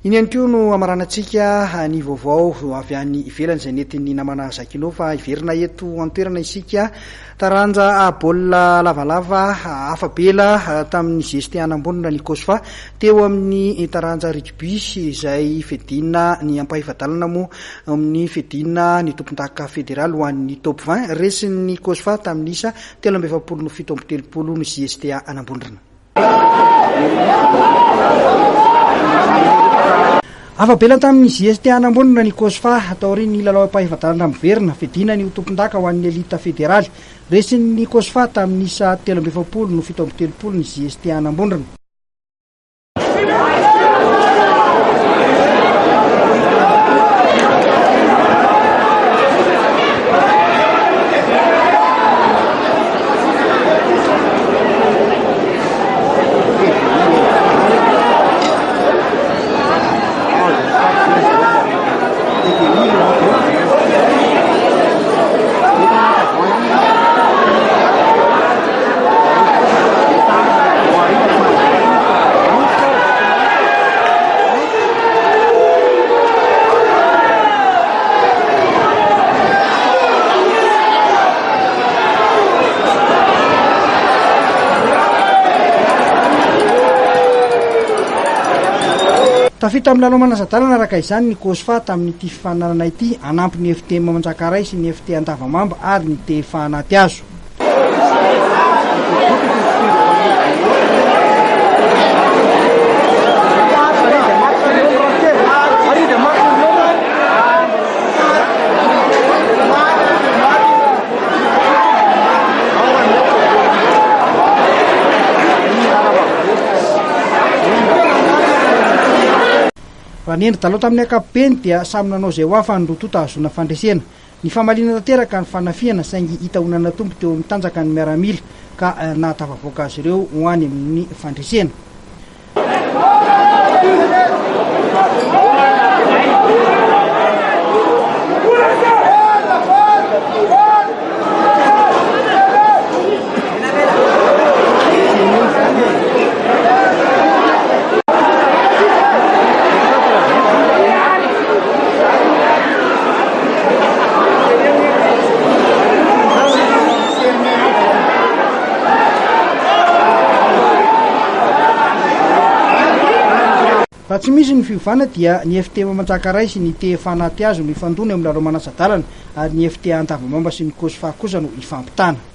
Iny ihany koa no hamaranantsika ny vaovao avy any ivelany izay nentin'ny namana Zakino fa hiverina eto an-toerana isika. Taranja baolina lavalava afa-bela tamin'ny zesta anambonina ny Cosfa teo amin'ny taranja rugby izay fiadiana ny ampahefa-dalana moa amin'ny fiadiana ny tompondaka federaly ho an'ny top 20. Resin'ny Cosfa tamin'ny isa 43 no 37 ny JSTA Anambondrona. Afa-bela tamin'ny JST Anambonina ny Cosfa taorian'ny lalao ampahefa-dalana miverina, fiadiana ny ho tompondaka ho an'ny Elite federaly. Resin'ny Cosfa tamin'ny isa 43 no 37 ny JST Anambondrona. Tafita amin'ny lalao manasa-dalana araka izany ny Cosfa tamin'ity fifaninanana ity, hanampy ny FTM Manjakaray sy ny FT Andavamamba ary ny TFA Anatihazo. Raha ny endri-dalao tamin'ny ankapobeny dia samy nanao izay ho afany ny roa tonta hahazoana fandresena. Nifamaliana tanteraka ny fanafihana saingy hita ho nanatombo teo amin'ny tanjaka ny miaramila ka nahatafavoaka azy ireo ho any amin'ny fandresena. Raha tsy misy ny fiovana dia ny FT Manjakaray sy ny TFA Anatihazo no hifandona eo amin'ny lalao manasa-dalana ary ny FTA Andavamamba sy ny Cosfa kosa no hifampitana.